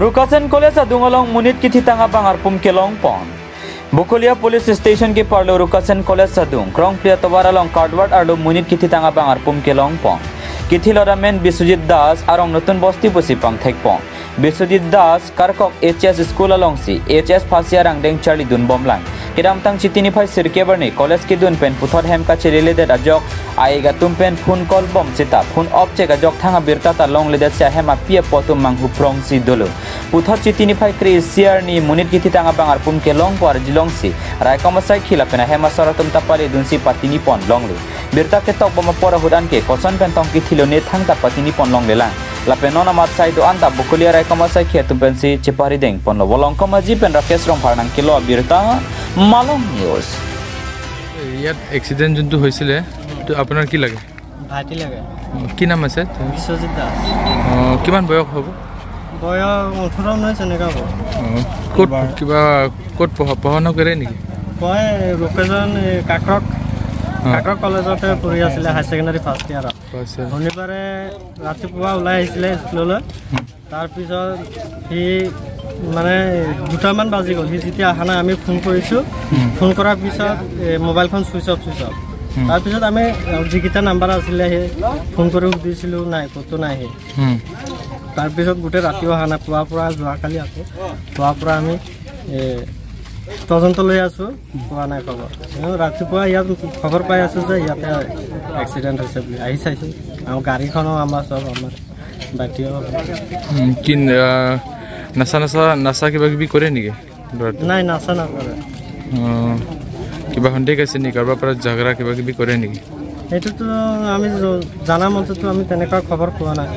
Rukasen college adungalong munit kithi tanga bangar pum kelong pon. Bukulia police station ke parlo Rukasen college adung krong plia tawaralong cardward arlo munit kithi tanga bangar pum kelong pon. Kithi loramen Biswajit Das arong notun bosti pusi pang thekpong. Biswajit Das karkok HS school along si HS fasia rangdeng Charlie dun bomlang. Kidam tang chitini phai sirkebarni college ki dun pen puthor hem ka chilele det ajok aiga tumpen phone call bom sita phone off che ga jok thanga birta ta long ledet sia hema pia potum mang huprong si dolo. Puthor chitini phai kri siar ni munit kithi tanga bangar pum ke long por jilong si raikomosai khila pena hema saratum tapali dun si patini pon long le. Birta ke tok boma pora hudan ke koson pen tong ki thilo ne thang ta patini pon long le lang. Lapenon amat sai do anta Bukulia raikomosai khia tumpen si chepari deng pon lo bolong komaji pen Rakesh rong pharnang kilo birta Malong news. ইয়াত accident যোনটো হৈছিলে তো আপোনাৰ কি লাগে? ভাইটি লাগে। কি নাম আছে? বিশ্বজিৎ দাস। কিমান বয়স হ'ব? বয়স 18 19 এনেকুৱা হ'ব। ক'ত কিবা ক'ত পঢ়া শুনা কৰে নেকি? মই লোকেশ্যন কাক্ৰক কাক্ৰক কলেজতে পঢ়ি আছিলে হায়াৰ ছেকেণ্ডাৰী ফাৰ্ষ্ট ইয়াৰত। শনিবাৰে ৰাতিপুৱা ওলাই আহিছিলে স্কুললৈ। তাৰপিছত সি মানে 2টামান বাজি গ'ল, সি যেতিয়া অহা নাই আমি ফোন কৰিছোঁ। ফোন কৰাৰ পিছত মোবাইলখন ছুইচ অফ। তাৰপিছত আমি যিকেইটা নাম্বাৰ আছিলে সেই ফোন কৰি সুধিছিলোঁ, নাই ক'তো নাই সি। তাৰপিছত গোটেই ৰাতিও অহা নাই, পুৱাৰ পৰা যোৱাকালি আকৌ পুৱাৰ পৰা আমি তদন্ত লৈ আছোঁ, পোৱা নাই খবৰ। ৰাতিপুৱা ইয়াত খবৰ পাই আছোঁ যে ইয়াতে এক্সিডেণ্ট হৈছে বুলি, আহি চাইছোঁ। আৰু গাড়ীখনো আমাৰ চব আমাৰ ভাইটিও। কি নাচা নাচা নাচা কিবা কিবি কৰে নেকি? নাই, নাচা নকৰে। কিবা সন্দেহ আছে নেকি? কাৰোবাৰ পৰা ঝগৰা কিবা কিবি কৰে নেকি? সেইটোতো আমি জনা মতেতো আমি তেনেকুৱা খবৰ পোৱা নাই।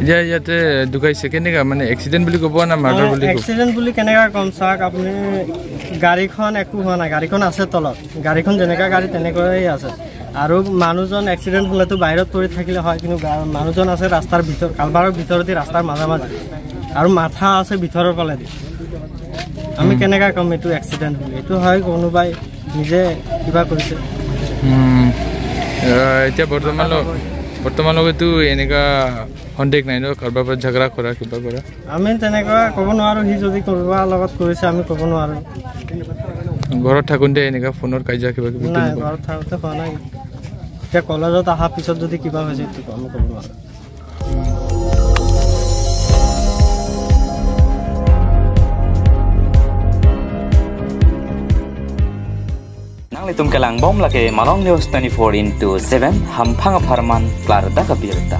এতিয়া ইয়াতে ঢুকাইছে কেনেকুৱা, মানে এক্সিডেণ্ট বুলি ক'ব না মাৰ্ডাৰ বুলি ক'ব? এক্সিডেণ্ট বুলি কেনেকুৱা ক'ম চাওক আপুনি, গাড়ীখন একো হোৱা নাই, গাড়ীখন আছে তলত, গাড়ীখন যেনেকুৱা গাড়ী তেনেকুৱাই আছে। আৰু মানুহজন এক্সিডেণ্ট হ'লেতো বাহিৰত পৰি থাকিলে হয়, কিন্তু মানুহজন আছে ৰাস্তাৰ ভিতৰত, কালভাৰৰ ভিতৰতে ৰাস্তাৰ মাজে মাজে, আৰু মাথা আছে ভিতৰৰ ফালেদি। আমি কেনেকুৱা ক'ম এইটো এক্সিডেণ্ট বুলি? এইটো হয় কোনোবাই নিজে কিবা কৰিছে। এতিয়া বৰ্তমানলৈকেতো এনেকুৱা সন্দেহ নাই ন, কাৰোবাৰ পৰা ঝগৰা কৰা কিবা কৰা? আমি তেনেকুৱা ক'ব নোৱাৰোঁ, সি যদি কাৰোবাৰ লগত কৰিছে আমি ক'ব নোৱাৰোঁ। ঘৰত থাকোঁতে এনেকুৱা ফোনৰ কাজিয়া কিবা কিবি? নাই, ঘৰত থাকোঁতে হোৱা নাই। এতিয়া কলেজত অহাৰ পিছত যদি কিবা হৈছে সেইটো আমি ক'ব নোৱাৰোঁ। Nang tum kelang bom lake Malong News 24x7 hampang farman klar da kabirta.